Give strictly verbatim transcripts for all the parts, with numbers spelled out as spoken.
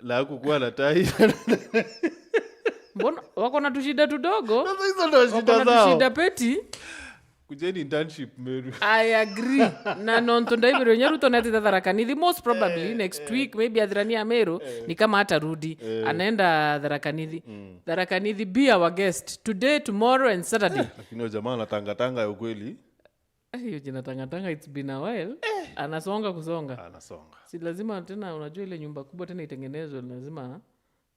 Na kukuwa na tai. Mbona wako na tushida tudogo? Sasa hizo ndo shida Wako na zao. Tushida peti. Kujeni internship Meru. I agree. Na nontu ndaibirwe nya Ruto neti Tharaka Nithi, most probably next week, maybe athirania Meru ni kama atarudi, anaenda Tharaka Nithi. Tharaka Nithi, be our guest today, tomorrow and Saturday. Lakini huyo jamaa anatangatanga ya ukweli. Eh, hiyo jina tangatanga, it's been a while. Anasonga kusonga. Anasonga. Si lazima tena, unajua ile nyumba kubwa tena itengenezwe, lazima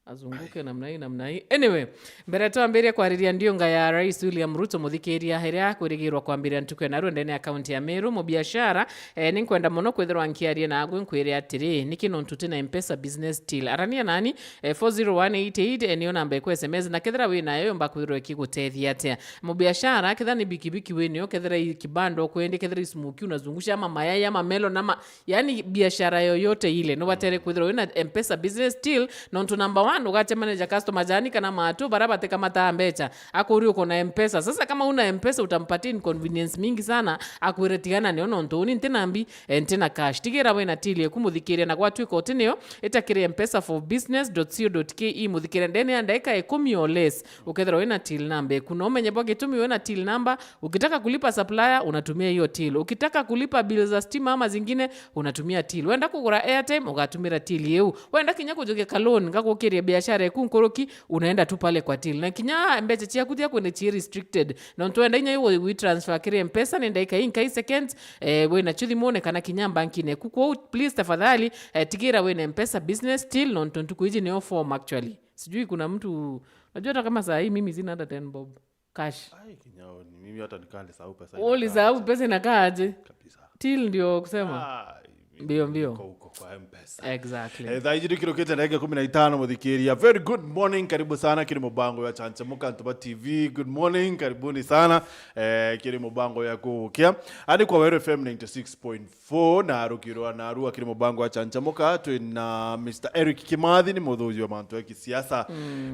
azunguke namna hii, namna hii. Anyway, mbere twambirie kwariria ndiunga ya Rais William Ruto, muthikiria, iria kwirigirwa kwambiria ntuku ya narua ndene ya kaunti ya Meru, mubiashara, eh, ninkwenda muno kwithirwa nkiaria naagwe nkwire atiri, niki nontu tina M-Pesa business till? Arania nani, eh, four zero one eight eight, eh, niyo namba iku S M S, na kethira wi nayo yomba kwithirwa ikigutethia atia? Mubiashara, kethira ni bikibiki winio, kethira i kibanda ukwendi, kethira i smoki unazungusha, ama mayai, ama melo, ama, yani biashara yoyote ile, no batere kwithirwa wina M-Pesa business till, nontu number one, ugate manager customer jani kana matu, bara batika mataa mbecha, akuri uko na M-Pesa. Sasa kama una M-Pesa, utampatia inconvenience mingi sana, akwire tigana nio, nontu uni ntina mbi, eh, ntina cash. Tigira wina till eku muthikiria, na gwatuika uti nio, ita kiri M-Pesa for business dot co dot K E, muthikiria ndene ya ndaika ikumi or less, ukethirwa wina till number eku. Na umenye bwa gitumi wina till number, ukitaka kulipa supplier, unatumia hiyo till. Ukitaka kulipa bill za stima ama zingine, unatumia till. Wenda kugura airtime, ugatumira till iu. Wenda kinya kujukia ka loan, gagukiria biashara eku nkuruki, unaenda tu pale kwa till. Na kinya mbecha ciaku cia kwende ci restricted. Nontu wenda inya iwe wi transfer kiri M-Pesa ni ndaika inkai seconds, eh, wina cio thimune kana kinya mbankine eku. Kwou, please, tafadhali, eh, tigira wina M-Pesa business till, nontu ntuku iji nio form actually. Sijui kuna mtu, najua hata kama saa hii mimi sina hata ten bob cash. Ai, kinyao, ni mimi hata nikande sahau pesa. Ulisahau pesa inakaa aje? Kabisa. Till ndio kusema. Ai, Mbio, mbio. Niko huko kwa M-Pesa. Exactly. Eh, thaa iji ni kirukite ndagika ikumi na itano, muthikiria. Very good morning, karibu sana kiri mubango ya Chanchamuka, Ntuba T V. Good morning, karibuni sana, eh, kiri mubango ya kugukia. Ani kwa Weru F M ninety six point four, na rukirwa na rua kiri mubango ya Chanchamuka, twina Mister Eric Kimathi, ni muthuji wa mantu ya kisiasa.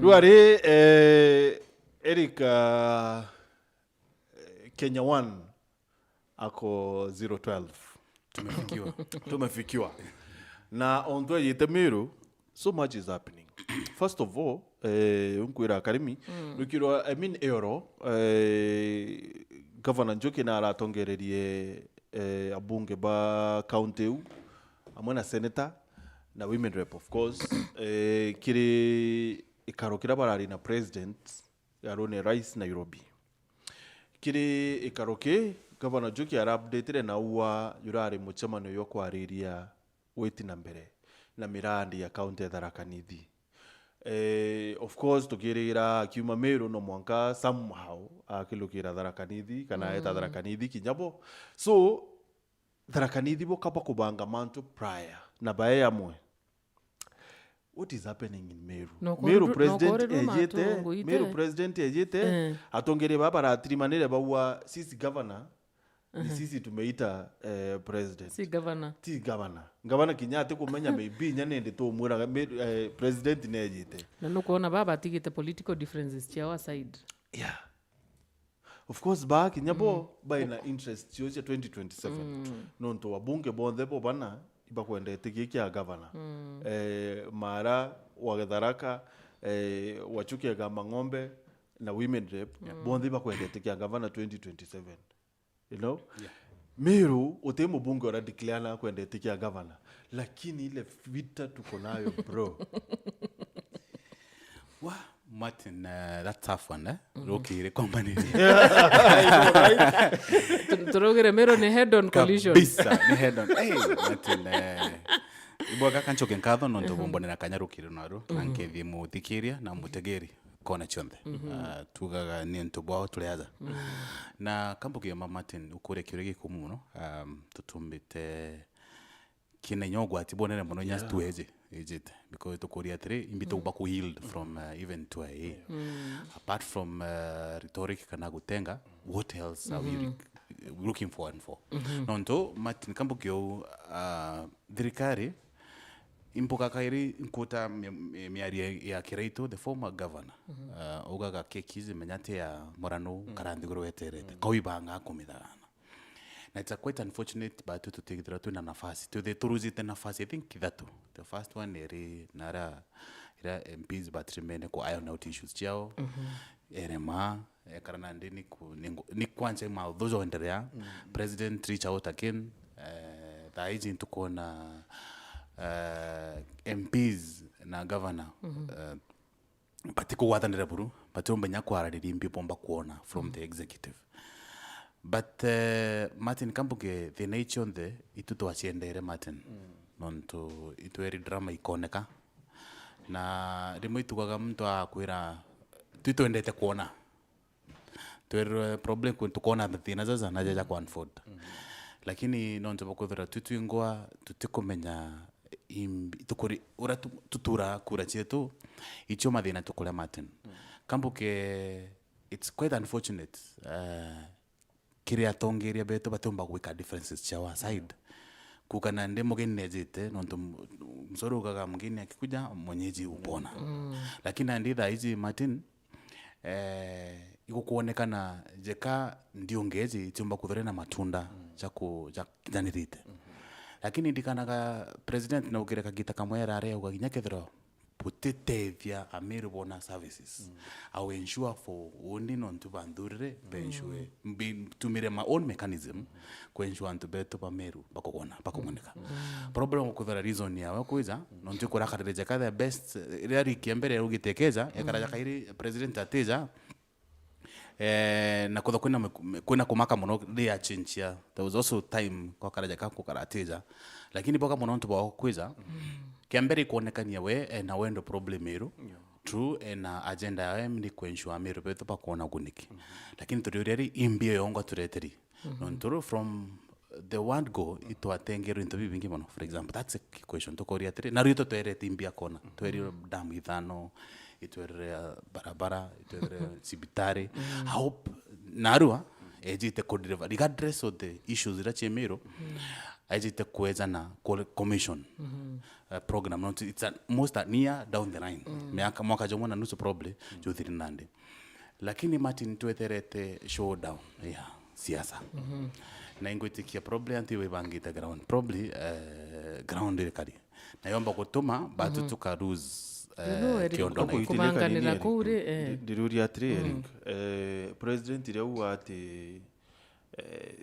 Rua ri, eh, Eric, ah, eh, Kenya One ako zero twelve. Tumefikiwa. Tumefikiwa. Na ontu ejite Meru, so much is happening. First of all, eh, unkwira Karimi, rukirwa, I mean, Eoro, eh, Governor Njuki na aratongererie, eh, abunge ba county iu, amwe na senator, na women rep, of course, eh, kiri ikaro kira barari na president, yarone rais Nairobi. Kiri ikaro ki, Governor Njuki araupdatire na uwa jurari mucemanio jwa kwariria witi na mbere na mirandi ya county ya Tharaka Nithi. Eh, of course, tukirigira akiuma Meru no mwanka somehow akilukira Tharaka Nithi, kana eta Tharaka Nithi kinya bo. So, Tharaka Nithi bo kaba kubanga mantu prior na bae amwe. What is happening in Meru? No Meru koridu-, president no koridu ejite, matungu ite. Meru president ejite, Eh. atongeria baba baratirimanire baua, "Sisi governor, ni sisi tumeita, eh, president." Si governor. Ti governor. Governor kinya ati kumenya maybe inya nindi tumwira, me-, eh, president nejite. Na nukwona baba atigite political differences ciao aside. Yeah. Of course, ba kinya bo baina interest cio cia twenty twenty-seven. Nontu wabunge bonthe bo bana ibakwendete giki kia governor. Eh, Mara, wa Githaraka, eh, wa Chuka Igamba Ng'ombe na women rep, bonthe ibakwendete kia governor twenty twenty-seven. You know? Meru, uti mubunge ura declare na kwendete kia governor. Lakini ile vita tuko nayo, bro. Wa, Martin, uh, that's tough one, eh? Rukiri kwambaniria. Tu-, turugire Meru ni head on collision. Kabisa, ni head on. Hey, Martin, eh, ibwaga kanchoke nkatho nontu bumbonera kanya rukiri naru, na nkethie muthikiria na mutegeri kona cionthe. Ah, tugaga ni ntu bwao turi aja. Na kambukia ma Martin, ukure kiuria gikumu muno, um, tutumbite kina inya ugwati bwonene muno inya tueje, ejite. Because tukuria atiri, imbi tuba ku healed from, uh, even to a, apart from, uh, rhetoric kana gutenga, what else are we re-, looking forward for? Nontu, Martin, kambukia u, uh, thirikari, imbuga kairi nkuta mi-, mi-, miario ya Kiraitu, the former governor. Uh, ugaga keki izi menya ti ya murano, kara nthiguru weterete. Kau ibanga kumithagana. Na it's a quite unfortunate, but tu tutigithirwa twina nafasi. Tuthi turujite nafasi, I think, ithatu. The first one iri nara, ira M Ps but remain ku iron out issues ciao. Erema, ekara nandi ni ku-, ni ngu-, ni kwanza mauthu joenderea. President reach out again. Eh, thaa iji ntukwona, eh, M Ps na governor, eh, batikugwatanira buru, batiumba inya kwarariria imbi bomba kwona from the executive. But, eh, Martin, kambuge thina ii cionthe, itu twaciendeere, Martin. Nontu itweri drama ikoneka. Na rimwe itugaga muntu akwira, "Twi twendete kwona." Twerwe problem kwi tukona thina jaja na jaja ku unfold. Lakini nontu bwa kwithira twi twingwa tutikumenya imbi-, tukuri-, uria tu-, tutura kura cietu, icio mathina tukuria, Martin. Kambuke, it's quite unfortunate, eh, kiri atongeria betu batiumba gwika differences ciao aside. Kuka nandi mugeni nejite, nontu m-, msori ugaga mgeni akikuja, mwenyeji upona. Lakini nandi thaa iji, Martin, eh, igukwonekana jeka ndiungeji itiumba kuthore na matunda ja ku-, ja kinyanirite. Lakini ndikanaga president naukire kagita kamwe arare auga kinya kethirwa butitethia Ameru bona services. I will ensure for undi nontu banthurire, be ensure, mbi-, tumire my own mechanism ku ensure antu betu ba Meru bakugona, bakuguneka. Problem ukuthora reason yawe kwija, nontu ikurakarire jeka the best, eh, iria rikia mbere rugite keja, ekara jaka iri president atija, eh, na kutha kwina miku-, mi-, kwina kumaka muno ria change ya. There was also time kwa karaja ka kukara atija. Lakini boka muno ntu bwa kwija, kia mbere ikwonekania we, eh, na wendo problem iru. True, eh, na agenda yawe ni ku ensure Ameru betu bakona guniki. Lakini turi uria ri imbi yongwa tureteri. Nontu ru from the word go, itwatengerwe into bibingi mono. For example, that's a key question. Tukoria atiri, na rwito twerete imbi akona. Twerire dam ithano, itwerire, uh, barabara, itwerire cibitari. I hope narua ejite ku deliver, regardless of the issues ira cie Meru, ejite kwejana co-, commission, uh, program. Not, it's a, most a near down the line. Miaka, mwaka jumwe na nusu probably, juthiri nandi. Lakini Martin, tweterete showdown ya siasa. Na ingwitikia probably anti wibangite ground. Probably, eh, ground irikari. Na yomba gutuma, batu tuka lose, eh, kiondo na kubanganira kuu ri, eh. Ndiruria atiri, Eric. Eh, president riu ati, eh,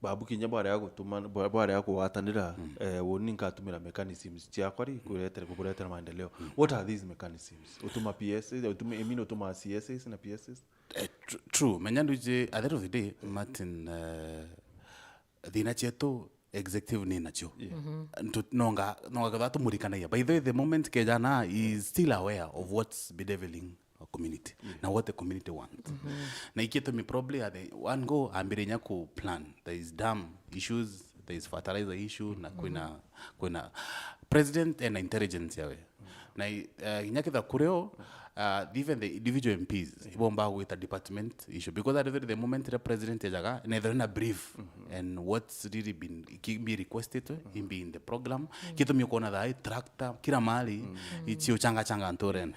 babu kinya bwaria gutuma, bwa-, bwaria kugwatanira, eh, woni nkatumira mechanisms ciakwa ri kuretera, kuburetera maendeleo. What are these mechanisms? Utuma P S As, utuma, I mean, utuma C S As na P S As? Eh, tr-, true. Menya nduji, at the end of the day, Martin, eh, thina cietu executive ni nacio. Ntu-, nonga, nonga ketha tumurikanagia. By the way, the moment kejana, he is still aware of what's bedeviling our community na what the community wants. Na ikitumi probably at the one go ambirinya ku plan. There is dam issues, there is fertilizer issue, na kwina, kwina president ena intelligence yawe. Na i-, eh, kinya kitha kurio, uh, even the individual M Ps, ibomba gwita department issue. Because at the, the moment the president ejaga, nethera na brief and what's really been, ki-, be requested, in be in the program. Kitumi ukona thaa tractor, kila mahali, icio changa changa nturene.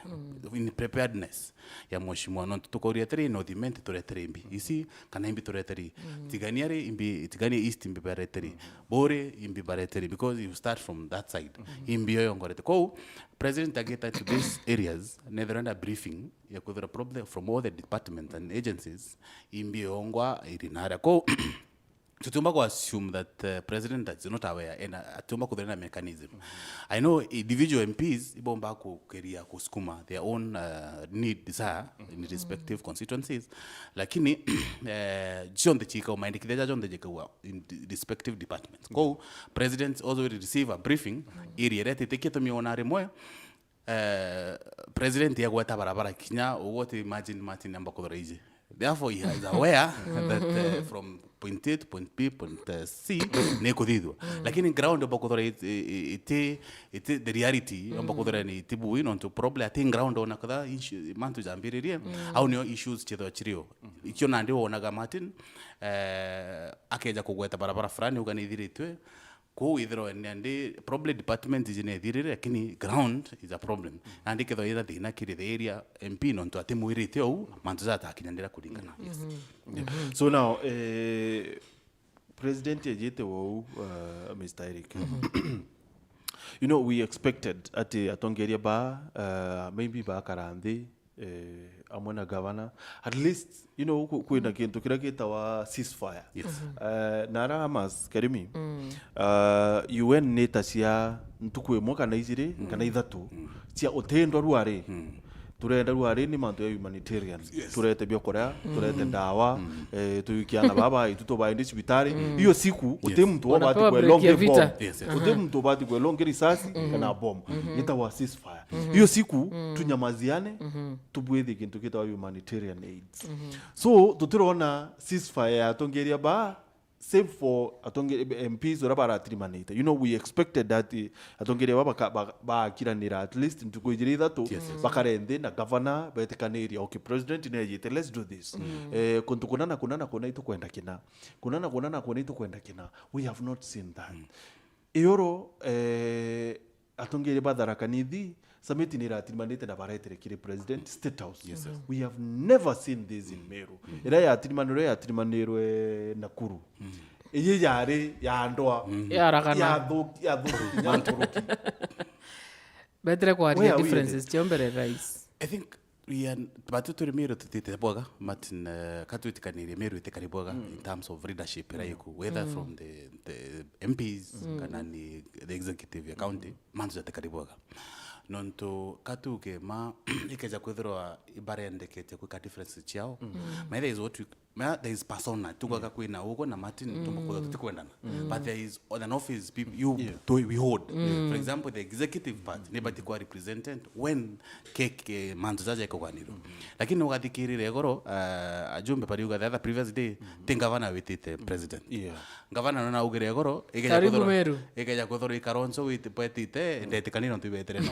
In preparedness ya mheshimiwa, nontu tukoria atiri, North Imenti turetere imbi. Isi, kana imbi turetere. Tigania ri, imbi, Tigania East imbi baretere. Bore imbi baretere, because you start from that side. Imbi yo yongorete. Kou, president ageta to these areas, nethera na briefing, ya kwithira problem from all the departments and agencies, imbi yongwa iri naria. Kou, tutiumba ku assume that, uh, president is not aware and, uh, atiumba kuthira na mechanism. I know individual M Ps ibomba kukeria kusukuma their own, uh, need, desire in respective constituencies, lakini, eh, cionthe ciikagwa, maendekithia ja cionthe jikagwa in d-, respective departments. Kou, president also will receive a briefing, area iria titikitumia ona rimwe, eh, president agweta barabara kinya, what imagine Martin amba kuthora iji. Therefore, he is aware that, eh, from point A to point B, point, eh, C, ni kuthithwa. Lakini ground omba kuthora it-, i-, i-, iti, iti the reality, omba kuthora ni itibu, nontu probably ati ground ona katha issue, mantu jambiririe, au nio issues chithwa chirio. Ikio nandi wonaga Martin, eh, akeja kugweta barabara fulani, uga ni ithiritwe, Kou withirwa ni andi probably department iji nethirire, lakini ground is a problem. Nandi kethwa ira thina kiri the area M P, nontu atimwirite ou, mantu jatakinyanira kuringana. Yes. Yeah. So now, eh, President ejite wou, uh, Mister Eric. You know, we expected ati atongeria ba, uh, maybe bakara nthi, eh, amwe na gavana. At least, you know, ku-, kwina kintu kiria gitawa ceasefire. Yes. Uh, na ara Hamas, Karimi, uh, U N nitacia ntuku imwe kana ijiri, kana ithatu, cia utindwa ruari. Turenda ruari ni mantu ya humanitarian. Yes. Turete biokuria, turete ndawa, eh, tuikia ana baba, itu tubaende cibitari. Iyo siku, uti muntu ubati kwelonge bomb. Yes, yes. Uti muntu ubati kwelonge risasi kana bomb. Itawa ceasefire. Iyo siku, tunyamaziane, tubwithe kintu gitawa humanitarian aids. So, tutirona ceasefire ya atongeria ba, save for atonge-, M Ps uria baratirimanite. You know, we expected that, eh, atongeria ba baka-, ba-, bakiranira at least ntuku ijiri ithatu, yes, yes, bakare nthi na governor betikaniria, "Okay, president nejite, let's do this." Eh, kuntu kuna na kuna na kuna itukwenda kina. Kuna na kuna na kuna itukwenda kina. We have not seen that. Ioro, eh, atongeria ba Tharaka Nithi, summit ni iratirimanite na baretere kiri president State House. Yes, sir. We have never seen this in Meru. Iria yatirimanirwe, yatirimanirwe Nakuru. Iyi yari ya ndoa. Yaragana. Yathuki-, yathuki kinya nkuruki. Betire kwaria differences ciao mbere, Rais. I think we are, batu turi Meru tutite bwega, Martin, eh, ka twitikanirie Meru itikari bwega in terms of leadership iria iku, whether from the, the M Ps kana ni the executive ya county, mantu jatikari bwega. Nontu ka tuge ma ikeja kwithirwa ibarendekete kwika differences ciao, ma there is what we, ma there is persona, tugaga kwina ugo na Martin, tumba kwithirwa tutikwendana. But there is on an office, peop-, you do, we hold. For example, the executive part, ni bati kwa represented when ke, ke mantu jaja ikuganirwo. Lakini ugathikirire igoro, uh, ajumbe bariuga the other previous day, ti ngavana witite president. Yeah. Ngavana nona augire igoro, igeja Karibu kuthoro-, Meru. Igeja kuthoro i Kalonzo witi-, bwetite, ndetikani nontu ibetere no.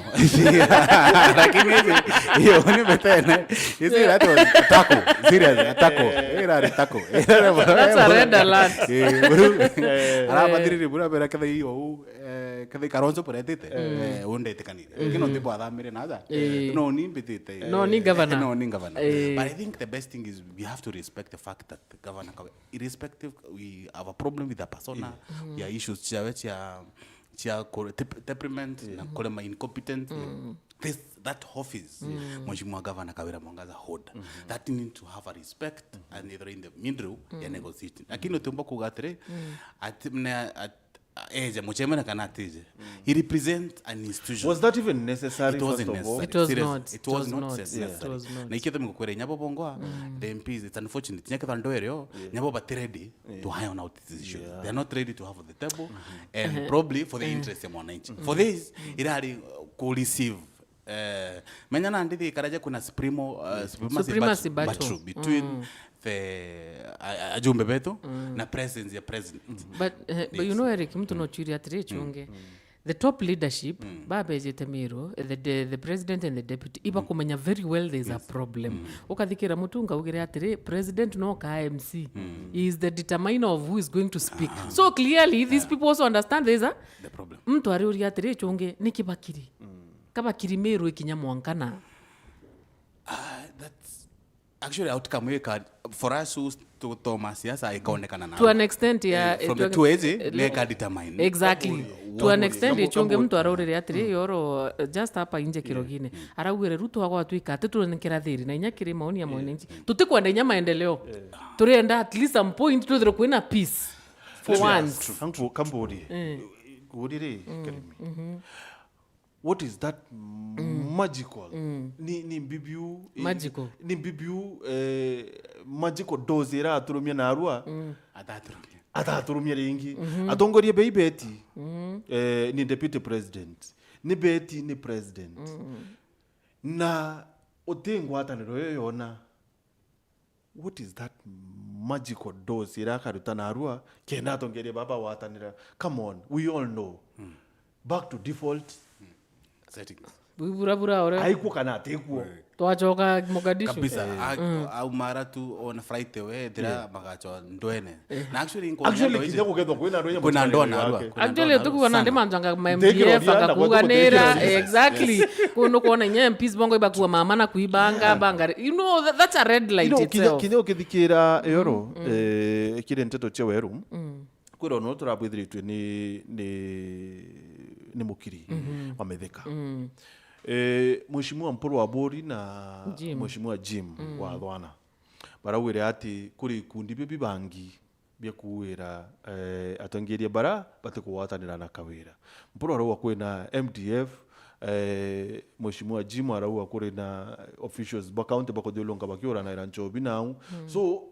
Lakini iji, iyo ni betene. Iji that was tackle, serious, a tackle. Irari tackle. That's a red alert. Eh, buru. Arabathirire bura bera ketha iyo, eh, ketha i Kalonzo buretite, eh, undetikani. Lakini nontu bwathamire naja. Eh. No ni mbitite. No ni governor. No ni governor. Eh. But I think the best thing is we have to respect the fact that governor Kawe-, irrespective, we have a problem with the persona, ya issues ciawe cia, cia kure-, tep-, temperament, na kurema, incompetent. This, that office, Mheshimiwa Governor Kawira Mwangaza hold. That need to have a respect and either in the middle ya negotiating. Lakini utiumba kuga atiri, ati, mne, at-, eje mucemania kana atije. He represent an institution. Was that even necessary, first of all? It wasn't necessary. It was not. Serious. It was not necessary. It was not. Na ikio tumi kukwira inya bo bongwa, the M Ps, it's unfortunate. Inya ketha ndo erio, inya bo bati ready to iron out this issue. Yeah. They are not ready to have at the table, and probably for the interest ya mwananchi. For this, irari, uh, ku receive Eh, menya nandi Thikaraja kuna supremo-, eh, supremacy battle between the, a-, a-, ajumbe betu na presence ya president. But, eh, but you know, Eric, mtu no churia atiri chunge. The top leadership, babejete Meru, the de-, the president and the deputy, iba kumenya very well there is a problem. Ukathikira mutu ngaugire atiri, president no ka M C. He is the determiner of who is going to speak. So clearly, these people also understand there is a problem. Mtu ariuria atiri chunge, niki bakiri? Ka bakiri Meru ikinya mwanka na. Ah, that's actually outcome ika for us who to-, toma siasa ikaonekana na to an extent, yeah, eh, from the two age, eh, leka determine. Exactly. To an extent, ichunge mtu arorere atiri, yoro, eh, just hapa inje kirogine. Araugire Ruto agwatwika ati turenkera thiri na inya kiri maoni ya mwananchi. Tutikwenda inya maendeleo. Turenda at least some point twithirwe kwina peace for once. Angu kamburi. Kuriri, Karimi. What is that magical? Ni, ni mbibiu, i-, magical. Ni mbibiu, eh, magical dose ira aturumia narua. Ataturumia. Ataturumia ringi. Atongoria bei beti. Eh, ni deputy president. Ni beti ni president. Na uti ngwataniro yo yona. What is that magical dose ira akaruta narua kenda atongeria baba watanira? Come on, we all know. Back to default settings. Bura bura ore. Aikuo kana atikuo. Twachoka Mogadishu. Kabisa. A-, au mara tu on flight we, thira magacho ndwene. Na actually, actually, kinya kugethwa kwina andũ, kwina andũ anarua. Actually, tukuona ndi manjanga ma M D F akakuganira. Exactly. Kundu kuona inya M Ps bongo ibakua mama na kuibanga, banga. You know, that, that's a red light itself. Kinya ukithikira Yoro, eh, kiri nteto cia Weru. Kwira ono turabwithiritwe ni, ni, ni mukiri wa mithika. Mm. Eh, Mheshimiwa Mpuru Aburi na Jim. Mheshimiwa Jim wa Thwana. Baraugire ati kuri ikundi biu bibangi bia kuuira, eh, atongeria bara batikugwatanira na Kawira. Mpuru arauga kwina M D F, eh, Mheshimiwa Jim arauga kuri na officials ba county bakuthiurunka bakiuranaira nchobi nau. Mm. So,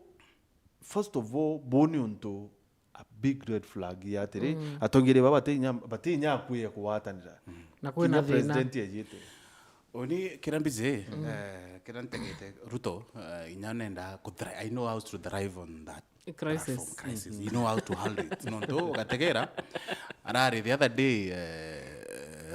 first of all, buu ni untu a big red flag ya atiri, mm, atongeria baba batinya, batinya kwia kugwatanira. Mm. Na kwina kinya thina. President ejite. Uni kira mbiji, mm, eh, kira ntegete Ruto, eh, inya nenda ku thri-, I know how to thrive on that crisis. Platform crisis. Mm-hmm. You know how to handle it. Nontu ugategera, arari the other day, eh,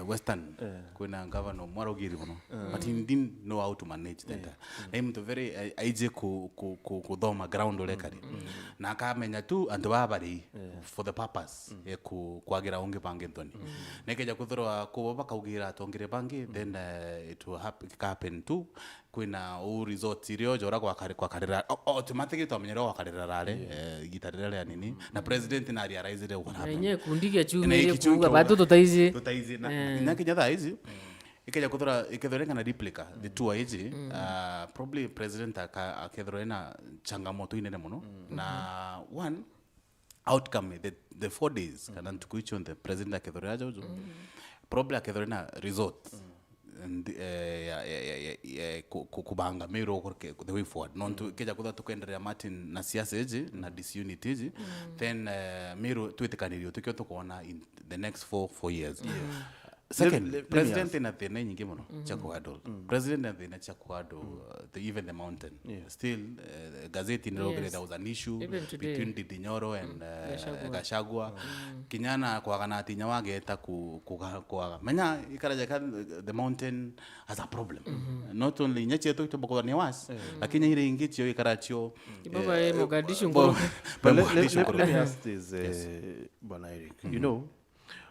Western, eh, kwina governor umwe araugiri mono. Eh. But he didn't know how to manage the, eh, entire. Mm. Na i muntu very, eh, aiji ku, ku, ku, kuthoma ground uria ikari. Mm. Na akamenya tu antu baba bari, eh, for the purpose, mm, ya ku, kwagira ungi bangi nthoni. Mm. Na ikeja kuthirwa kubo bakaugira atongere bangi, mm, then, eh, it will hap-, it can happen too. Kwina uu resort irio jora gwakari-, gwakarira, o-, automatically twamenyere gwakarira rari, yeah, eh, igita riria ria nini. Mm. Na president na realize what happened. Na inye kundi kia chumi na irie iki chumi kuuga, kia batu tutaizi. Tutaizi na, eh, na kinya thaa ici, mm, ikeja kuthira, ikethirwa ina replica, the, mm, tour iji, mm, uh, probably president aka-, akethirwa ina changamoto inene mono. Mm. Na one, outcome, the, the four days, mm, kana ntuku icio nthe, president akethirwa aja uju, mm, probably akethirwa ina resort. Mm. And, eh, ya, ya, ya, ya, ya, ku-, ku-, kubanga Meru the way forward. Nontu, mm, keja kutha tukenderea Martin na siasa iji, na, mm, disunity iji, mm, then, eh, Meru twitikanirio tukio tukwona in the next four, four years. Yeah. Mm. Second, let, let, let me president ask. Ina thina nyingi mono, mm, cia kuhandle. Mm. President ina thina cia kuhandle, mm, uh, the, even the mountain. Yeah. Still, uh, gazeti nirogire, yes, there was an issue, even today, between Ndindi Nyoro and, mm, uh, Gachagua. Gachagua. Mm. Kinya na kwaga na ati inya wageta ku-, kuga-, kwaga. Menya ikaraja ka the mountain has a problem. Mm-hmm. Not only inya cietu itumbukwa ni was, mm, lakini ire ingi cio ikara cio, ibaba, eh, Mogadishu bo-, ngoro. But let, let, Mogadishu let, ngoro. Let me ask this, eh, yes, Bwana Eric. You, mm-hmm, know,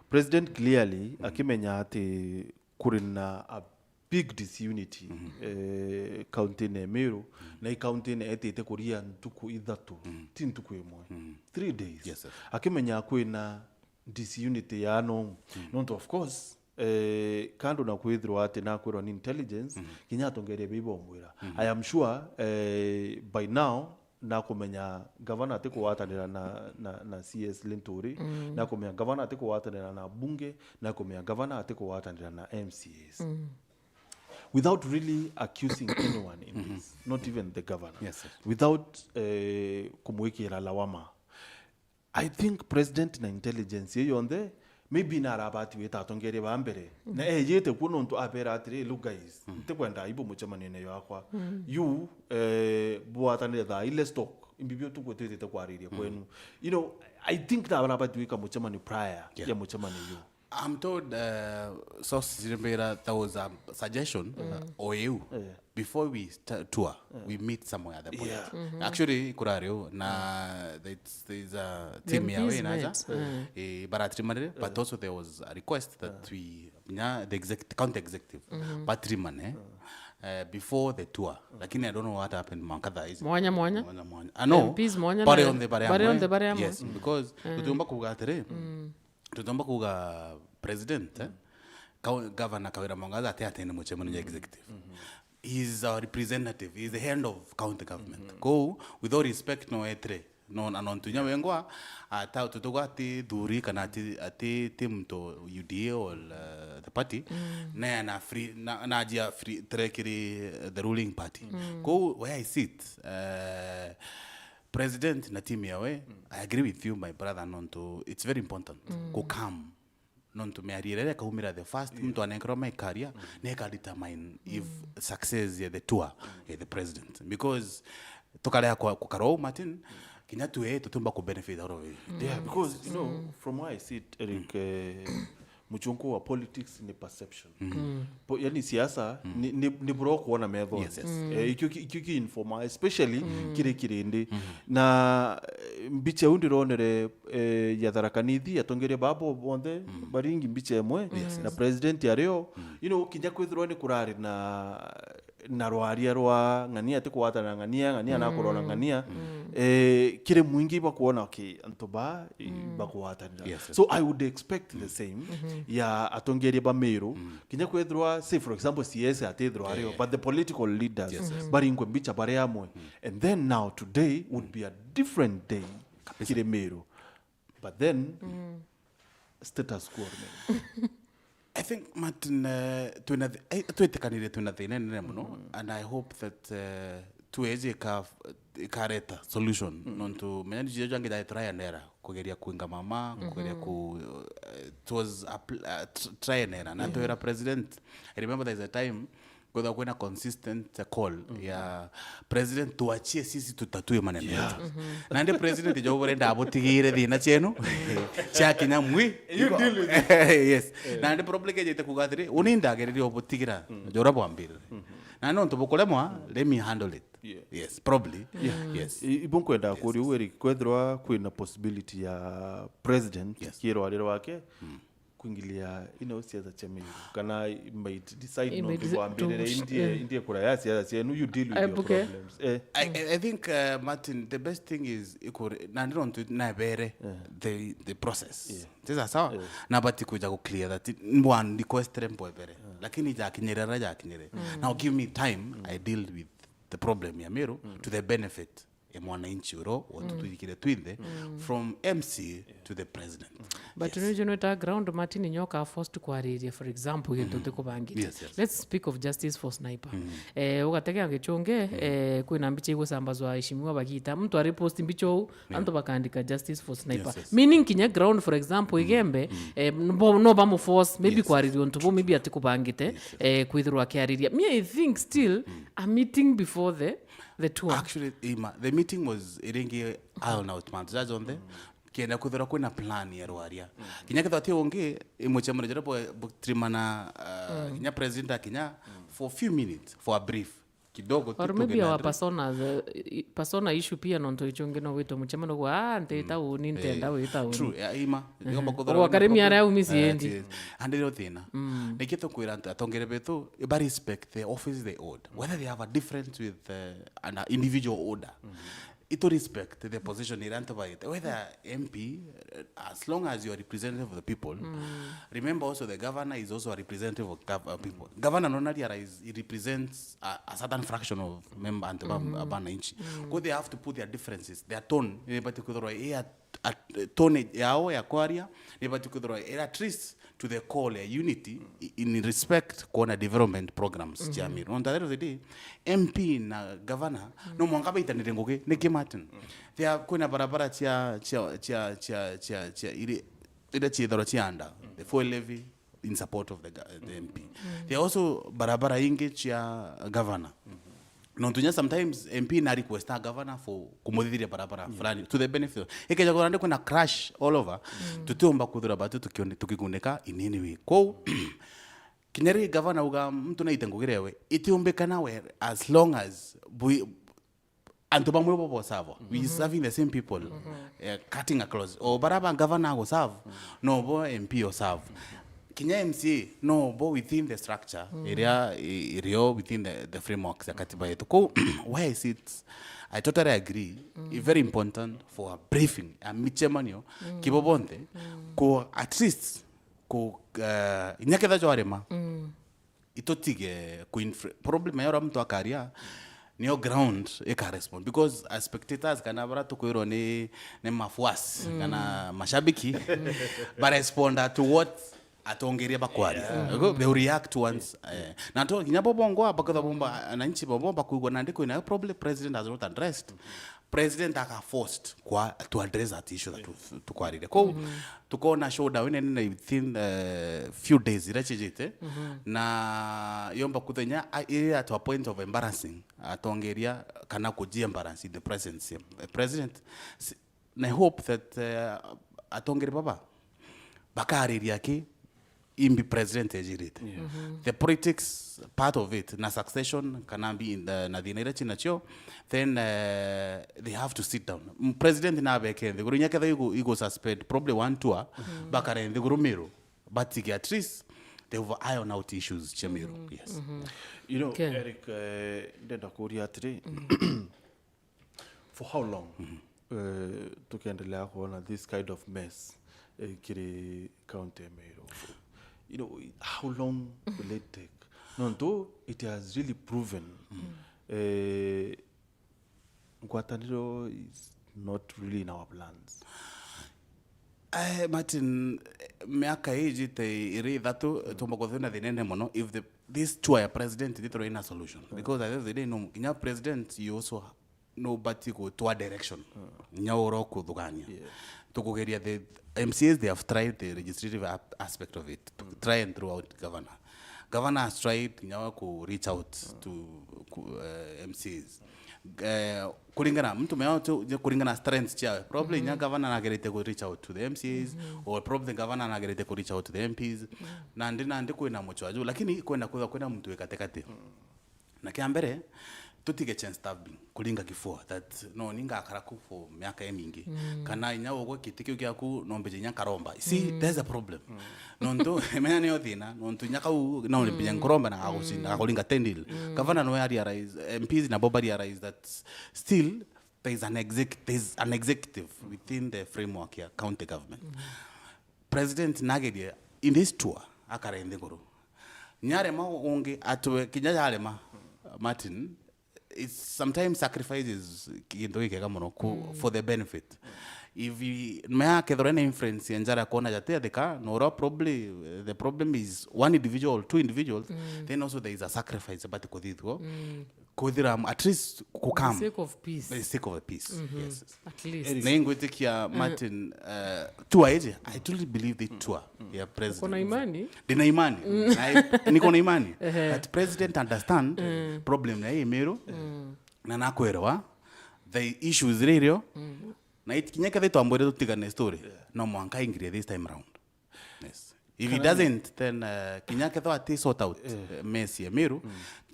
President clearly, mm, akimenya ati kuri na a big disunity, mm-hmm, eh, county-ini ya Meru, mm, na i county-ini etite kuria ntuku ithatu, mm, ti ntuku imwe, mm, three days. Yes, sir. Akimenya kwina disunity ya no, mm, nontu of course, eh, kando na kwithirwa ati nakwirwa ni intelligence, mm, kinya atongeria bai bomwira. Mm-hmm. I am sure, eh, by now, nakumenya gavana atikugwatanira na, na, na C S Linturi, mm, nakumenya gavana atikugwatanira na bunge, nakumenya gavana atikugwatanira na M C As. Mm. Without really accusing anyone in, mm-hmm, this, not even the governor. Yes, sir. Without, eh, kumwikira lawama. I think president na intelligence iyo yonthe, maybe narabati wita atongeria ba mbere. Mm. Na ejite kuo nontu abera atiri, "Look guys, mm, ntikwenda aibu mucemanio-ini yakwa. Mm. You, eh, bwatanire thaa ii, let's talk. Imbi bio tukwitite kwariria, mm, kwenu." You know, I think narabati wika mucemanio prior, yeah, ya mucemanio uyu. I'm told, uh, sources zirimbira that was a suggestion, mm, uh, o iu. Yeah. Before we sta-, tour, yeah, we meet somewhere at the point. Yeah. Mm-hmm. Actually, kurari u na, mm, it's, there's a team ya we naja. Mm. Eh, baratirimanire, but, yeah, also there was a request that, yeah, we, nya, the exec-, county executive, mm-hmm, batirimane, yeah, eh, before the tour. Mm. Lakini I don't know what happened mwanka thaa ici. Mwanya, mwanya. Mwanya, mwanya. Ah, no. M Ps mwanya. Bare na, onthe bare bare amwe. Onthe bare amwe. Yes, mm, because, mm, tutiumba kuuga atiri, mm, tutiumba kuuga president, eh? Mm. Kau-, Governor Kawira Mwangaza ati atene mucemanio ya, mm-hmm, executive. Mm-hmm. He is our representative, he is the hand of county government. Mm-hmm. Kou, with all respect, no etire, no, na nontu inya wengwa, ata, tutuga ati thuri kana ati, ati, ti muntu U D A or, uh, the party, mm, na, na free, na, na ajia free, tire kiri, uh, the ruling party. Mm. Kou, where I sit, uh, president na team yawe, mm, I agree with you, my brother, nontu it's very important, mm, ku calm. Nontu miario iria ikaumira the first, yeah, muntu anenkerwa mic karia, mm, ni ika determine if, mm, success ya the tour ya the president. Because tukarea kwa, kukara uu, Martin, kinya tue tutiumba ku benefit out of it. Mm. Yeah, because, you know, mm, from where I sit, Eric, mm, eh, muchunku wa politics ni perception. Mm. Mm. Po-, yani siasa, mm, ni, ni, ni bro kuona metho. Yes, yes. Mm. Eh, ikio ki, ikio ki informa, especially, mm, kiri kirindi. Mm. Na, eh, mbicha u ndironere, eh, ya Tharaka Nithi, atongeria babo bonthe, mm, baringi mbicha imwe, yes, na, yes, president ario, mm, you know, kinya kwithirwa ni kurari na, na rwaria rwa ng'ania atikugwatanira na ng'ania, ng'ania, mm, nakurwa na ng'ania. Mm. eh, kiri mwingi bakwona ki antu ba, i-, bakugwatanira. Yes, yes. So I would expect the same ya atongeria ba Meru. Kinya kwethirwa, say for example, C S atithirwa ario, but the political leaders baringwe mbicha bari amwe. And then now today would be a different day kiri Meru. But then, status quo remains. I think, Martin, eh, twina thi-, eh, twitikanire twina thina inene muno, and I hope that, eh, tueje ika-, ikareta solution. Nontu menya ni cio jangi ja try and error, kugeria kuinga mama, kugeria ku, eh, it was a pl-, a tr-, try and error. Na twira president, I remember there is a time kwethwa kwina consistent call ya president, tuachie sisi tutatue maneno yetu. Nandi president jo burenda abutigire thina cienu ciakinya mwi. You deal with it. Yes. Nandi problem kejete kuga atiri, uni ndagereria ubutigira jora bwambirire. Na nontu bukuremwa, let me handle it. Yes, probably. Yes. I-, ibu nkwenda kuria u, Eric, kwethirwa kwina possibility ya president, yes, kirwarire wake, kuingilia ino siasa cia Meru, kana might decide, he no might tuambirire to indie, indie kura ya siasa cienu, you deal with your problems. Eh. I, I, I think, uh, Martin, the best thing is ikure, na ndiro ntu nabere the, the process. Yeah. Sasa sawa? Yeah. Na bati kuja ku clear that one request mbwebere. Lakini jakinyere ra jakinyere. Now give me time, I deal with the problem ya Meru to the benefit e mwananchi uro wontu twithikire twinthe, from M C A to the president. But yes, unajua nota ground, Martin, nyoka forced kwariria, for example, gintu tikubangite. Yes, yes. Let's speak of justice for Sniper. Eh, ugategea gichunge, eh, kwina mbicha igusambazwa aheshimiwa bagita. Mtu ari post mbicha u, antu bakandika justice for Sniper. Yes, yes. Meaning kinya ground, for example, Igembe, eh, no, no bamu force, maybe kwariria untu bu, maybe atikubangite, eh, kwithirwa akiariria. Me, I think still, a meeting before the the tour. Actually, Ima, the meeting was iringi iron out mantu ja jonthe. Kienda kwithirwa kwina plan ya rwaria. Kinya kethwa ti ungi, imucemano jara butirimana, uh, kinya president akinya for a few minutes, for a brief. Kidogo tu. Or maybe tuge na our persona, the, i-, persona issue pia nontu ichungi no witwe mucemano gwa, ah, ntita uni, ntenda wita uni. True, ya, Ima. Nigomba kwithirwa wina plan. Aria aumisi endi. And iro thina. Nikio tukwira antu atongere betu, ba respect the office they hold. Whether they have a difference with, uh, an individual holder. Itu respect the position iria antu baite. Whether M P, uh, as long as you are representative of the people, remember also the governor is also a representative of gov-, uh, people. Governor nona realize he represents a, a certain fraction of member, antu ba, ba bananchi. Ko they have to put their differences, their tone, nibati kwithirwa i at, at, tone yao ya kwaria, nibati kwithirwa ira at least to the call ya unity, i-, in respect kwona development programs cia Meru. Nontu at the end of the day, M P na governor no mwanka baitanire ngugi, niki Martin? There are, kwina barabara cia, cia, cia, cia, cia, cia, iri, iria ciithirwa cianda, the fuel levy in support of the ga-, the M P. There are also barabara ingi cia governor. Nontu nya sometimes M P na request a governor for kumuthithiria barabara fulani to the benefit. Ikeja kwona ndi kwina crash all over. Tutiumba kwithirwa batu tukione-, tukigunika in any way. Kwou, kinya ri governor uga mtu naite ngugi rewe, itiumbikana we as long as bui-, antu bamwe bo bosavo. We serving the same people, eh, cutting across. O bara ba governor ago serve, no bo M P o serve. Kinya M C A, no bo within the structure iria i-, irio within the, the frameworks ya katiba yetu. Kou, where is it? I totally agree. It's very important for a briefing, a michemanio, kibo bonthe, ko at least, ko, eh, inya ketha jwarema, itutige ku influ-, problem ya uria muntu akaria, niyo ground ika respond. Because as spectators, kana bara tukwirwo ni, ni mafuasi, kana mashabiki, ba respond to what atongeria bakwaria. They will react once, eh, na to kinya bo bongo, baketha bomba, ananchi bobo bakuigwa nandi kwina problem president has not addressed. President aka forced kwa to address that issue that tu-, tukwaririe. Kou, tukona showdown inene within, eh, few days iria cijite. Na yomba kuthenya, a-, iri at a point of embarrassing, atongeria kana kuji embarrass in the presence ya president. S-, na I hope that, eh, atongeria baba bakariria ki imbi president ejirite. The politics part of it, na succession, kana mbi in the, na thina iria cinacio, then, eh, they have to sit down. M-, president na abeke nthiguru, inya ketha igu, igu suspend probably one tour, bakare nthiguru Meru, but at least they will iron out issues cia Meru. Yes. You know, Eric, eh, ndenda kuria atiri, for how long, eh, tukiendelea kuona this kind of mess, eh, kiri county ya Meru? You know, how long will it take? Nontu it has really proven, eh, ngwataniro is not really in our plans. Eh, Martin, eh, miaka ijite iri ithatu, tumba kuthina thinene muno if the, this tour ya president ndithirwa ina solution. Because at the end of the day, no, kinya president, you also no bati gutwa direction. Nya ura ukuthugania. Yeah. Tukugeria the M C As, they have tried the legislative ap-, aspect of it. Try and throw out governor. Governor has tried nya ku reach out to ku, eh, M C As. Eh, kuringana muntu mea tu, kuringana strength cia, probably nya governor nagerete ku reach out to the M C As, or probably governor nagerete ku reach out to the M Ps. Nandi, nandi kwina muchwaju, lakini kwenda kwithwa kwina muntu wi katikati. Na kia mbere, tutige chain stabbing, kuringa kifua, that, no, ni ngakara ku for miaka imingi. Kana inya ugwe kiti kiu giaku, no mbije inya nkaromba. See, there's a problem. Nontu, menya niyo thina, nontu inya kau, no mbije nkuromba na gagucinda, gakuringa tendil. Governor no ya realize, M Ps na bo ba realize that still there is an exec-, there is an executive within the framework ya county government. President nagerie in this tour akare nthiguru. Nyarema ungi atwe kinya yarema, Martin, it's sometimes sacrifices kintu gikega muno ku, for the benefit. If he, me akethirwa na influence ya njara kuona jate athika, no ura probably, eh, the problem is one individual, two individuals, then also there is a sacrifice but kuthithwo. Kuthira at least kukam. For the sake of peace. For the sake of a peace. Yes. At least. Na ingwitikia Martin, uh, tour iji, I truly believe the tour ya president. Uko na imani? Ndina imani. Na niko na imani that president understand problem na hii Meru. Na nakwelewa the issues iria irio. Na it-, kinya kethe twambwire tutigane story. No mwanka ingire this time round. Yes. If he doesn't, then, uh, kinya kethwa ati sort out, uh, mess ya Meru,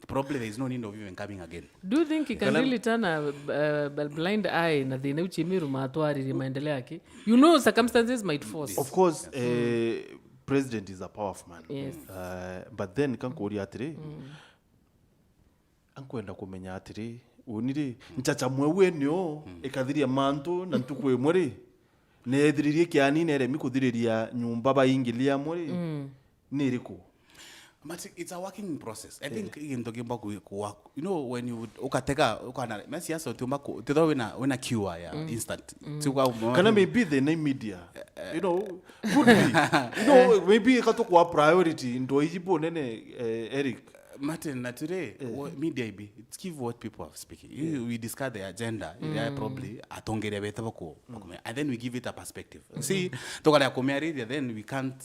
probably there is no need of even coming again. Do you think he can really turn a, a, a blind eye na thina uchi Meru matwarire maendeleo yake? You know, circumstances might force. Of course, eh, president is a powerful man. Yes. Uh, but then kankuria atiri, ankwenda kumenya atiri, uni ri, nchacha mweu enio ikathiria mantu na ntuku imwe ri, neethiririe kiani neremi kuthiriria nyumba baingilia amwe ri, ni iriku? But it's a working process. I think gintu kimba ku, ku work. You know, when you ukatega, ukana, me siasa utiumba ku, tithwa wina, wina cure ya instant. Kana maybe the name media. You know, could be. You know, maybe ikatu kwa priority ndo ijibu nene, eh, Eric. Martin, na today, what media ibi, it's give what people are speaking. You, we discuss the agenda, yeah, probably atongeria bete bako, and then we give it a perspective. See, tukaria kumearithia, then we can't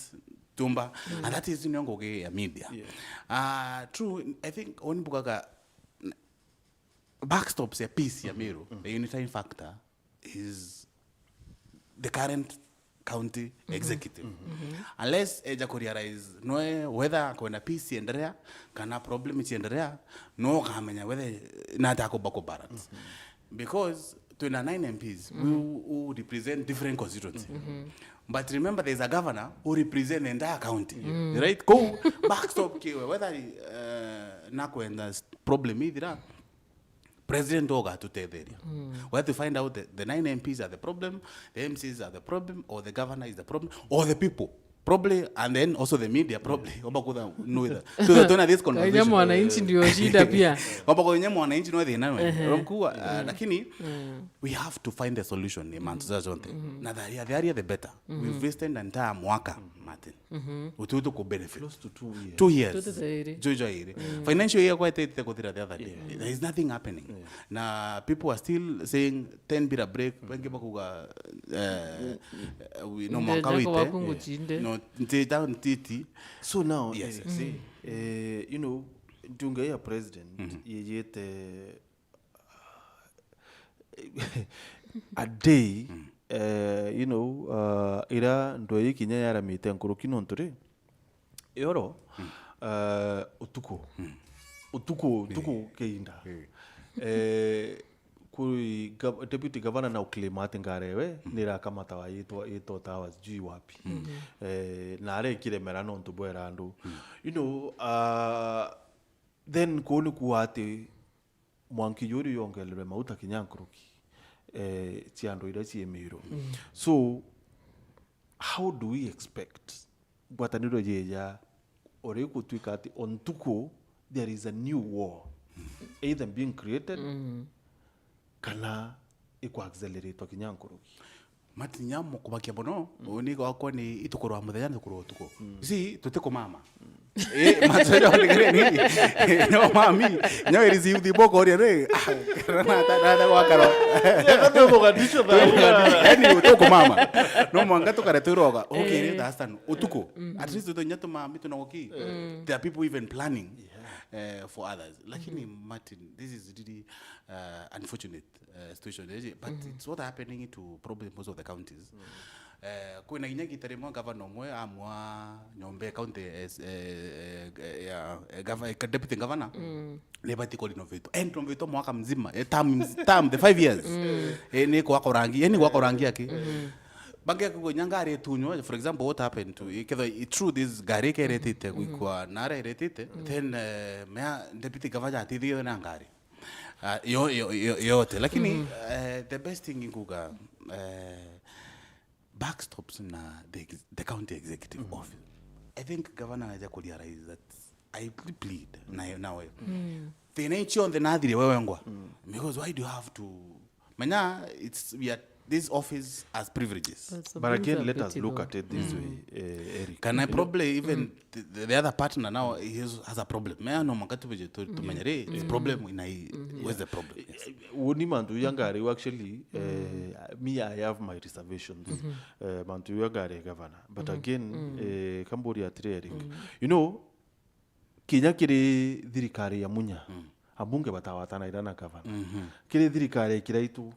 tumba. And that is nio ngugi ya media. Yeah. Uh, true, I think, oni bukaga, backstops ya peace ya Meru, the unifying factor is the current county executive. Unless eja kurealize noe whether kwenda peace iendelea, kana problem ichiendelea, no ukamenya whether nata akumba kubalance. Because twina nine M Ps who, who represent different constituency. But remember, there's a governor who represent the entire county. Right? Ko backstop kiwe, whether, uh, nakwenda s-, problem ithira, president ugatutetheria. We have to find out the, the nine M Ps are the problem, the M Cs are the problem, or the governor is the problem, or the people. Probably, and then also the media, probably. Omba kutha, no, either. So that when this conversation, mwananchi ndio shida pia. Omba kwenye mwananchi no thina we. Romkuwa, uh, lakini, we have to find the solution ni mantu za zonthe. Na the earlier, the earlier the better. We've wasted an entire mwaka, Martin. Ututu ku benefit. Close to two years. Two years. Tutu zairi. Jojo iri. Financial year kwa tete kuthira the other day. There is nothing happening. Na people are still saying ten bira break. Wengi bakuga, eh, we no mwaka wite. Wakungu chinde. No, ntita, ntiti. So now, yes, eh, eh, you know, ndunge ya president yeyete a day, eh, you know, uh, ira ndwei kinya yaramite nkuruki nontu ri, yoro, uh, utuku. Utuku, utuku kiinda. Eh, kuri gov-, deputy governor na uclaim ati ngari ewe nirakamatawa yitwa, yitwa tawa sijui wapi. Eh, na arekire mera nontu bwera andu. You know, uh, then kuu ni kuuga ati mwanki juu riu yongererwe mauta kinya nkuruki. eh, cia andu iria cii Miru. So, how do we expect ngwataniro yeja ori gutwika ati o ntuku there is a new war either being created kana ikwa accelerate kinya nkuruki? Matinya mukumakia mono, uni gwakwa ni itukurwa muthenya, itukurwa utuku. Si, tutikumama. Eh, macho yo ndigere ni. No mami, nyo iri si uthi boko ori ri. Ah, na, na, na, na, gwakaro. Eka tu muganisho tha. Yani, tukumama. No mwanga tukare twiroga. Okay, ri, that's done. Utuku. At least tutonya tumami tunogoki. There are people even planning, eh, for others. Lakini Martin, this is really, uh, unfortunate, uh, situation, eh, but it's what happening to probably most of the counties. Eh, kwina inya gita rimwe gavana umwe amwa nyombe county, eh, eh, eh, ya, eh, gava-, eh, deputy governor, ni bati ku renovate. And renovate mwaka mzima, eh, term, term, the five years. Eh, ni gwaka rangi, eh, ni gwaka rangi aki. Bangi akigwa inya ngari itunywa, for example, what happened to, ikethwa i true this ngari keretite gwikwa nara iretite, then, eh, mea deputy governor atithio na ngari. Ah, yo, yo, yo, yote. Lakini, eh, the best thing inkuga, eh, backstops na the ex-, the county executive office. I think governor aja ku realize that I plead na, nawe. Thina icio nthe nathire wewe ngwa. Because why do you have to, menya, it's, we are, this office has privileges. But again, let us look at it this way, eh, Eric. Can I probably even the, the, the other partner now, he has, has a problem. Mea no mwanka tubije tu-, tumenye ri, it's problem in a, where's the problem? Yes. Woni mantu ya ngari, actually, eh, me, I have my reservations. Eh, mantu ya ngari governor. But again, eh, kamburi atiri, Eric. You know, kinya kiri thirikari ya Munya, abunge batawatanaira na gavana. Kiri thirikari ya Kiraitu,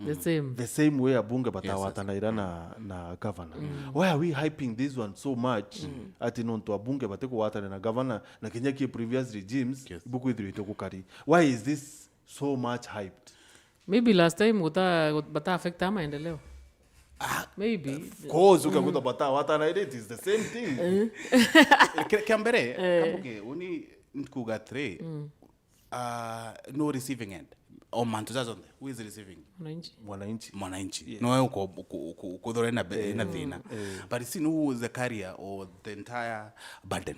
the same way abunge batawatanaira na, na gavana. Why are we hyping this one so much? Ati nontu abunge batikugwatana na gavana, na kinya ki previous regimes, bukwithirite gukari. Why is this so much hyped? Maybe last time guta, guta affect maendeleo. Maybe. Of course, ukaguta bata watana, it is the same thing. Kia, kia mbere, kambuge, uni nkuga atiri, uh, no receiving end. O mantu jaja jonthe, who is receiving? Mwananchi. Mwananchi. Mwananchi. Yes. No uko, uko, uko, uko thore na be-, na thina. But see, who is the carrier or the entire burden?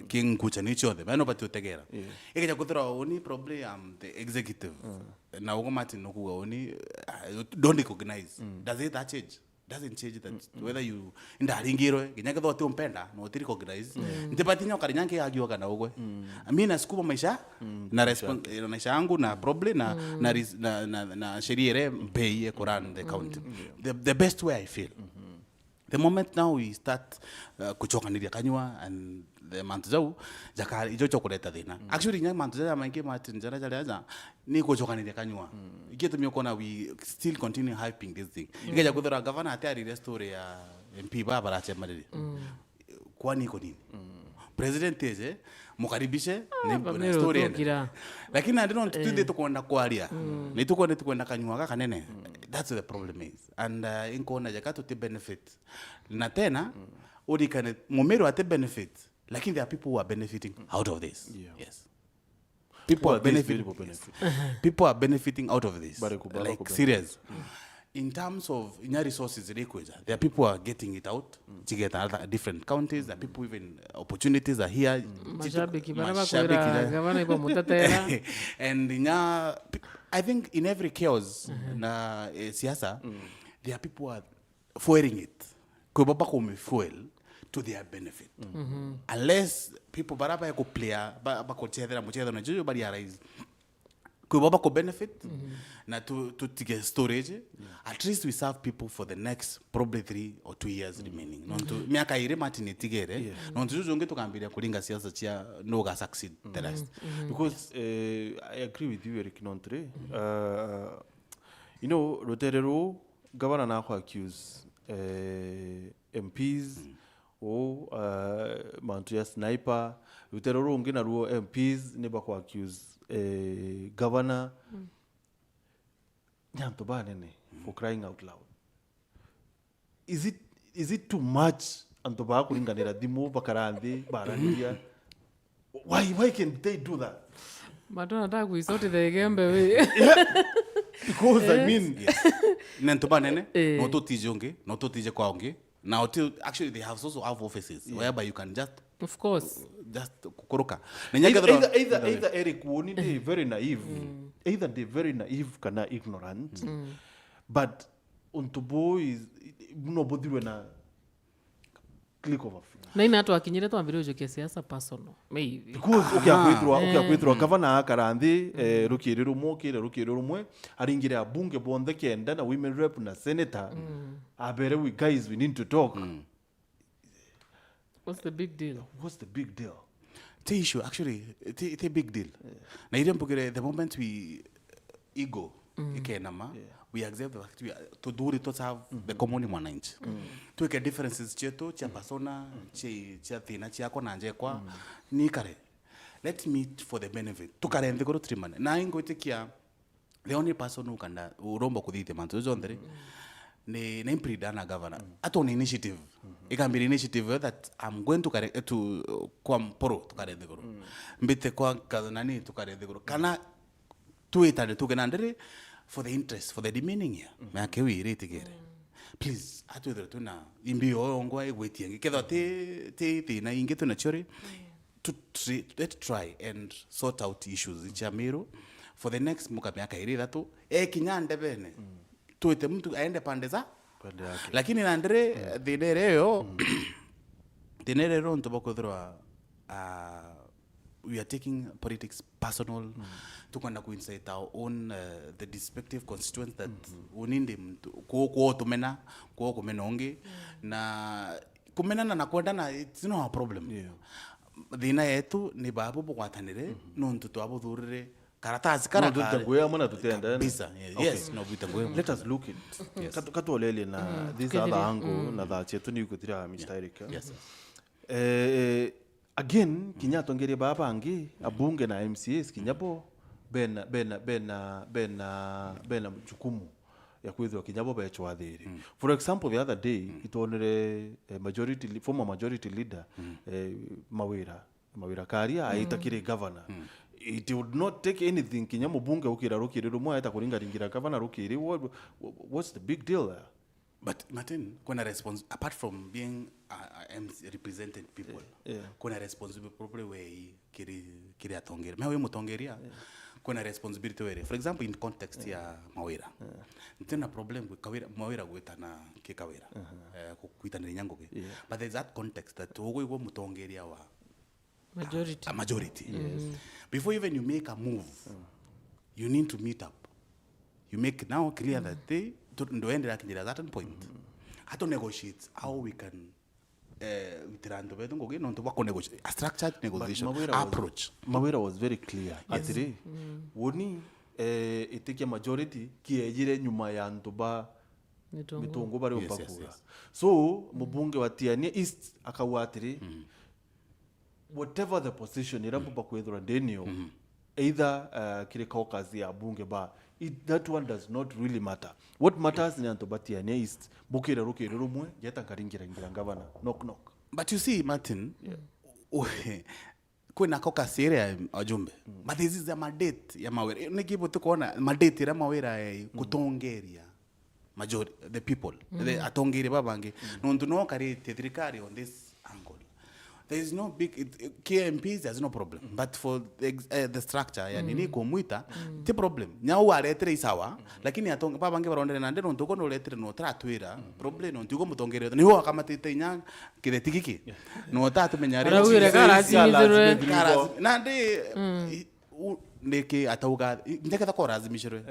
Kingucha ni ciothe, bano bati utegera. Ikeja kuthira uni probably, um, the executive. Na ugo Martin no kuga uni, uh, don't recognize. Does it that change? Doesn't change that. Whether you, ndaringirwe, kinya kethwa uti umpenda, no uti recognize. Ntibati nyo kari nyanke agio kana ugwe. Mi nasukuma maisha, na respon-, eh, na maisha yangu, na probably, na, na ris-, na, na, na sheria ire mbei e ku run the county. The, the best way I feel. The moment now we start, uh, kuchokaniria kanyua and the mantu jau, jaka, ijo chokureta thina. Actually, nya mantu jaja maingi Martin jara jari aja, ni kuchokaniria kanyua. Igitumia ukona we still continue hyping this thing. Ikeja kuthira gavana ati arire story ya M P ba barachemanirie. Kwani iko nini? President eje, mukaribishe, ni, na story ende. Lakini nandi no tutundi tukwenda kwaria. Ni tukwenda, tukwenda kanyua ga kanene. That's the problem is. And, uh, inkona jaka tuti benefit. Na tena, urikane, Mumiru ati benefit, lakini there are people who are benefiting out of this. Yes. People are benefiting. People are benefiting out of this. Like, serious. In terms of inya resources iria ikwija, there are people who are getting it out. Chigeta other different counties, there are people even, uh, opportunities are here. Mashabiki, bara bakwira gavana ibo mutetera. And inya, I think in every chaos na, eh, siasa, there are people who are fueling it. Kwi bo bakumifuel to their benefit. Unless people bara bakuplaya, ba-, bakuchethera muchetho na juju, barealize kwi bo bakubenefit, na tu-, tutige storage. At least we serve people for the next probably three or two years remaining. Nontu miaka iri Martin itigere, nontu juju ungi tukambiria kuringa siasa cia no ga succeed the rest. Because, eh, I agree with you, Eric, nontu ri, uh, you know, rutere ruu, gavana nako accuse, eh, M Ps, uu, eh, mantu ya sniper, rutere rungi naruo M Ps ni baku accuse, eh, gavana. Ni antu banene, for crying out loud. Is it, is it too much antu baa kuringanira thimu, bakara nthi, baraniria? Why, why can they do that? Matu nataka kuisoti the igembe we. Yeah. Because I mean, yes. Nentu banene, Eh. no tutije ungi, no tutije kwa ungi. Now, till, actually, they have also have offices whereby you can just, Of course. just kukuruka. Na Either, nyakethira either, either, either Eric Woni ndi very naive, either ndi very naive kana ignorant, but untu buu is, no buthirwe na click of a finger. Na ina twakinyire twambire ujukia siasa personal, maybe. Because ukia kwithirwa, ukia kwithirwa gavana akara nthi, eh, rukiri rumwe, ukire rukiri rumwe, aringire abunge bonthe kenda na women rep na senator, abere, "We, guys, we need to talk." What's the big deal? What's the big deal? Ti issue, actually, ti, ti big deal. Na iria mbugire, the moment we ego ikenama, we accept the fact we are, tuthuri to serve the common mwananchi. Twike differences cietu cia persona, cia, cia thina ciakwa na njekwa, ni kare. Let's meet for the benefit. Tukare nthiguru turimane. Na ingwitikia the only person who can, uromba kuthithia mantu jonthe ri, ni, ni Impri Dana governor. Atone initiative. Ikambira initiative that I'm going to kare, to, kwa Mpuru tukare nthiguru. Mbite kwa ka-, nani tukare nthiguru. Kana twitane tuke na ndiri for the interest, for the remaining year. Miaka iu iri itigere. Please, atwithire twina imbi yo yongwa igwitie ingi. Kethwa ti, ti thina ingi twina cio ri, to tr-, let try and sort out issues cia Meru for the next muka miaka iri ithatu. Ekinya ndebene. Twite muntu aende pande za. Pande yake. Lakini na ndiri, thina iri yo, thina iri yo ntu bakwithirwa, ah, we are taking politics personal. Tukwenda ku incite our own, uh, the respective constituents that uni ndi muntu, ku, ku tumena, ku kumena ungi. Na kumenana na kwendana, it's not a problem. Yeah. Thina yetu ni babu bugwatanire, nontu twabuthurire karatasi kara No, tutite kari. Ngugi amwe na tutenda, yani. Kabisa, yeah, yes, no, bwite Ngugi amwe. Let us look it. Yes. Katu-, katuolelie na this Tukethire. Other angle, na thaa cietu ni ikutira, Mister Eric. Yes. Eh, again, kinya atongeria baa bangi, abunge na M C As, kinya bo bena, bena, bena, bena, bena jukumu ya kwithirwa kinya bo bechwa thiri. For example, the other day, itwonere, eh, majority le-, former majority leader, eh, Mawira, Mawira Karia, aita kiri governor. It would not take anything kinya mubunge ukira rukiri rumwe aeta kuringaringira governor rukiri. What, what's the big deal there? But Martin, kuna respons-, apart from being a, a M C represented people, Yeah. kuna responsible probably way kiri, kiri atongeria. Me wi mutongeria, kuna responsibility were. For example, in context ya Mawira. Ntina problem gwi Kawira, Mawira gwitana ki Kawira. Eh, ku-, kwitanira inya ngugi. Yeah. But there's that context that ugwigwa mutongeria wa Majority. A majority. Yes. Before even you make a move, you need to meet up. You make now clear that they, to, ndoendera kinyira certain point. How to negotiate, how we can, eh, witira antu betu ngugi, nontu bwa kunegotiate, a structured negotiation Mawira was- approach. Mawira was very clear. Atiri, woni, eh, itikia majority kiejire nyuma ya antu ba Mitungu. mitungu bari Yes, yes, upakura. Yes. So, mubunge wa Tiania East akauga atiri, whatever the position ira mbuba kwithirwa ndinio, either, uh, kiri caucus ya bunge ba, it, that one does not really matter. What matters ni antu ba Tiania East, bukire rukiri rumwe, ngeta nkaringira ngira ngavana, knock knock. But you see, Martin, u-, kwina caucus iri ya ajumbe. But this is a mandate ya Mawira. Niki buti kuona mandate ira Mawira ya kutongeria majori-, the people, the atongeria babangi. Nontu no karite thirikari on this angle. There is no big, it, it, K M Ps, there's no problem. But for the, ex-, eh, the structure, yani, ni kumwita, ti problem. Nyau aretere isawa, lakini atonge-, babangi barondere nande nontu uko nuretere no taratwira, problem nontu uko mutongeria. Ni wo akamatite inya kitheti giki. No tatumenya ri. Arauire karacimithirwe. Karaci-, nandi, i-, u-, niki atauga, i-, njeketha ko lazimishirwe.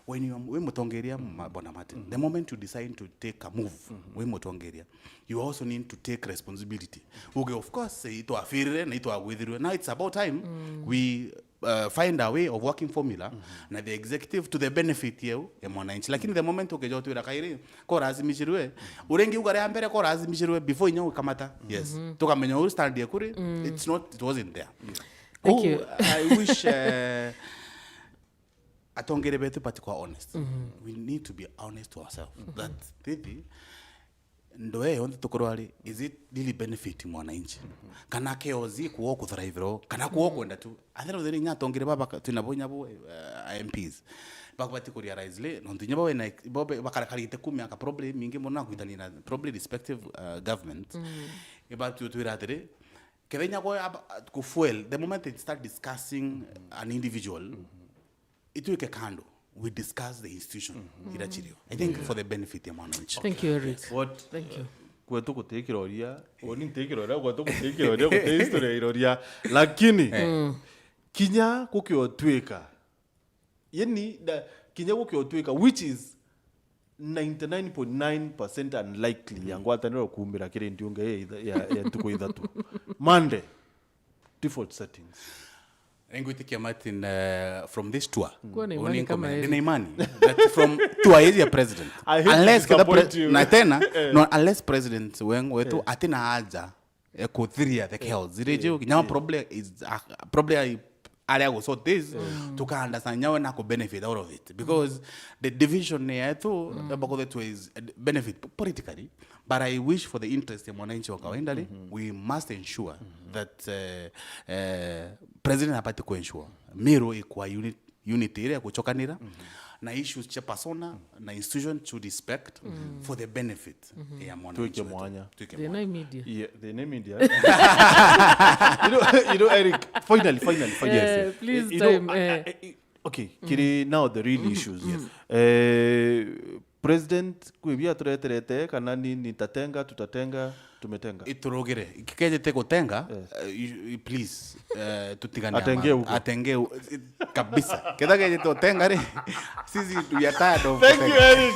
When you are, wi mutongeria, ma-, Bwana Martin, the moment you decide to take a move, wi mutongeria, you also need to take responsibility. Uge, of course, eh, itwafirire na itwagwithirwe. Now it's about time we, uh, find a way of working formula na the executive to the benefit yeu ya mwananchi. Lakini the moment ukejotwira kairi, ko lazimishirwe, urengi uga ria mbere ko lazimishirwe before inya ukamata. Yes. Tukamenya uri stand ya kuri, it's not, it wasn't there. Thank Oh, you. I wish, uh, atongeria betu batikwa honest. We need to be honest to ourselves. That thithi, ndoe yonthe tukorwa ari, is it really benefit mwananchi? Kana chaos ikuo kutharaiviro, kana kuo kwenda tu? At the end of the day, inya atongere baba ka-, twina bo inya bo, eh, M Ps. Bakubati ku realize le, nontu inya bo wena, bo be-, bakarakarite ku miaka problem mingi mono na kwitania na probably respective, uh, government. Ibatu twira atiri, kethenya kwa aba-, ku fuel, the moment they start discussing an individual, itwike kando, we discuss the institution ira chirio. I think for the benefit ya mwananchi. Thank you, Eric. What? Thank you. Kwetu gutikiroria, oni ntikiroria, kwetu gutikiroria, guti history ya iroria. Lakini, kinya gukiotwika, yani, da, kinya gukiotwika, which is ninety-nine point nine percent unlikely ya ngwataniro kuumira kiri ndiunge ya itha-, ya, ya ntuku ithatu. Monday, default settings. Ningwitikia Martin, uh, from this tour. Kuwa na imani kama Eric. Ndina imani that from tour ya president. I hate to disappoint you. Unless ketha pre-, na tena, no, unless president weng wetu atina haja e kuthiria the chaos. Zire juu, nyama problem is, uh, problem aria go sort this, tuka understand nyawe na ku benefit out of it. Because the division yetu, mm, is benefit politically, but I wish for the interest ya mwananchi wa kawaida, we must ensure that, uh, uh, president apate ku ensure Meru ikwa unit, unity iria ya gucokanira, na issues cia persona na institution to respect for the benefit ya mwananchi. Twike wetu. Mwanya. Twike mwanya. Thina media. Yeah, the name media. You know, you know, Eric, finally, finally, finally. Eh, please, you know, time, I, eh. I, I, okay, kiri now the real issues. Yes. Eh, president, kwi bia tureterete, kana ni, ni tatenga, tutatenga, tumetenga. Iturugire. Kikejete gutenga, eh, you, you, please, eh, tutigane. Atenge ama huko. Atenge u-, kabisa. Ketha kejete gutenga ri, sisi we are tired of. Thank you, gutenga. Eric.